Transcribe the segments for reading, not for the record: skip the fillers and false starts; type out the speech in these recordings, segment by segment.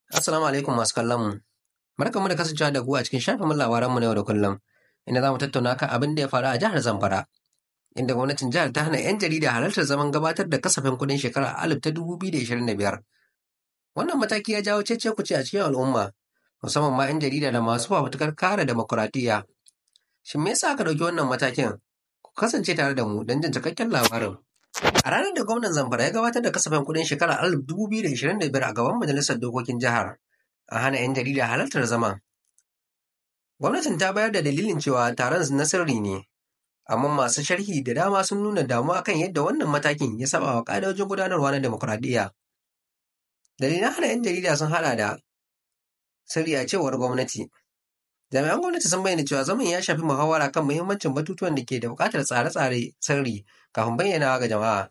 Assalamu alaikum masu kallon mu. Barkanmu da kasancewa da ku a cikin shafin labaranmu na yau da kullum, inda za mu tattauna kan abin da ya faru a jihar Zamfara, inda gwamnatin jihar ta hana 'yan jarida halartar zaman gabatar da kasafin kuɗin shekarar 2025. Wannan mataki ya jawo cece-kuce a cikin al'umma, musamman ma 'yan jarida da masu fafutukar kare demokuraɗiyya. Shin me yasa aka ɗauki wannan matakin? Ku kasance tare da mu don jin cikakken labarin. A ranar da gwamnan Zamfara ya gabatar da kasafin kuɗin shekarar 2025 a gaban Majalisar Dokokin Jihar, an hana 'yan jarida halartar zaman. Gwamnatin ta bayar da dalilin cewa taron na sirri ne, amma masu sharhi da dama sun nuna damuwa kan yadda wannan matakin ya saɓa wa ƙa'idojin gudanarwa na demokuraɗiyya. Dalilan hana 'yan jarida sun haɗa da sirri a cewar gwamnati. Jami'an gwamnati sun bayyana cewa zaman ya shafi muhawara kan muhimmancin batutuwan da ke da buƙatar tsare-tsare sirri kafin bayyanawa ga jama'a.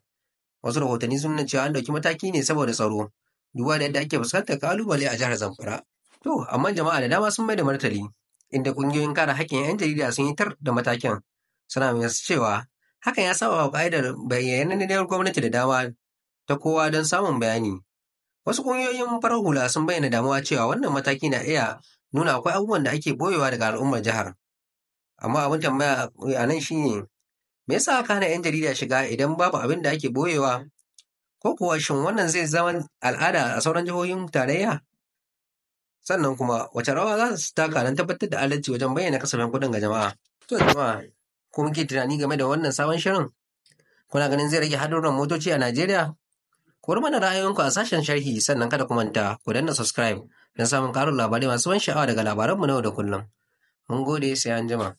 Wasu rahotanni sun nuna cewa an ɗauki mataki ne saboda tsaro, duba da yadda ake fuskantar ƙalubale a jihar Zamfara. To, amma jama'a da dama sun mai da martani, inda ƙungiyoyin kare haƙƙin 'yan jarida sun yi tar da matakin, suna masu cewa hakan ya saɓa wa ƙa'idar bayyananniyar gwamnati da dama ta kowa don samun bayani. Wasu ƙungiyoyin farar hula sun bayyana damuwa cewa wannan mataki na iya nuna akwai abubuwan da ake boyewa daga al'ummar jihar. Amma abin tambaya a nan shi ne, me yasa aka hana 'yan jarida shiga idan babu abin da ake boyewa? Ko kuwa shin wannan zai zama al'ada a sauran jihohin tarayya? Sannan kuma wace rawa za su taka don tabbatar da adalci wajen bayyana kasafin kuɗin ga jama'a? To jama'a, ko muke tunani game da wannan sabon shirin? Kuna ganin zai rage haɗurran motoci a Najeriya? Ku bar mana ra'ayoyinku a sashen sharhi, sannan kada ku manta ku danna subscribe don samun ƙarin labarai masu ban sha'awa daga labaranmu na yau da kullum. Mun gode, sai an jima.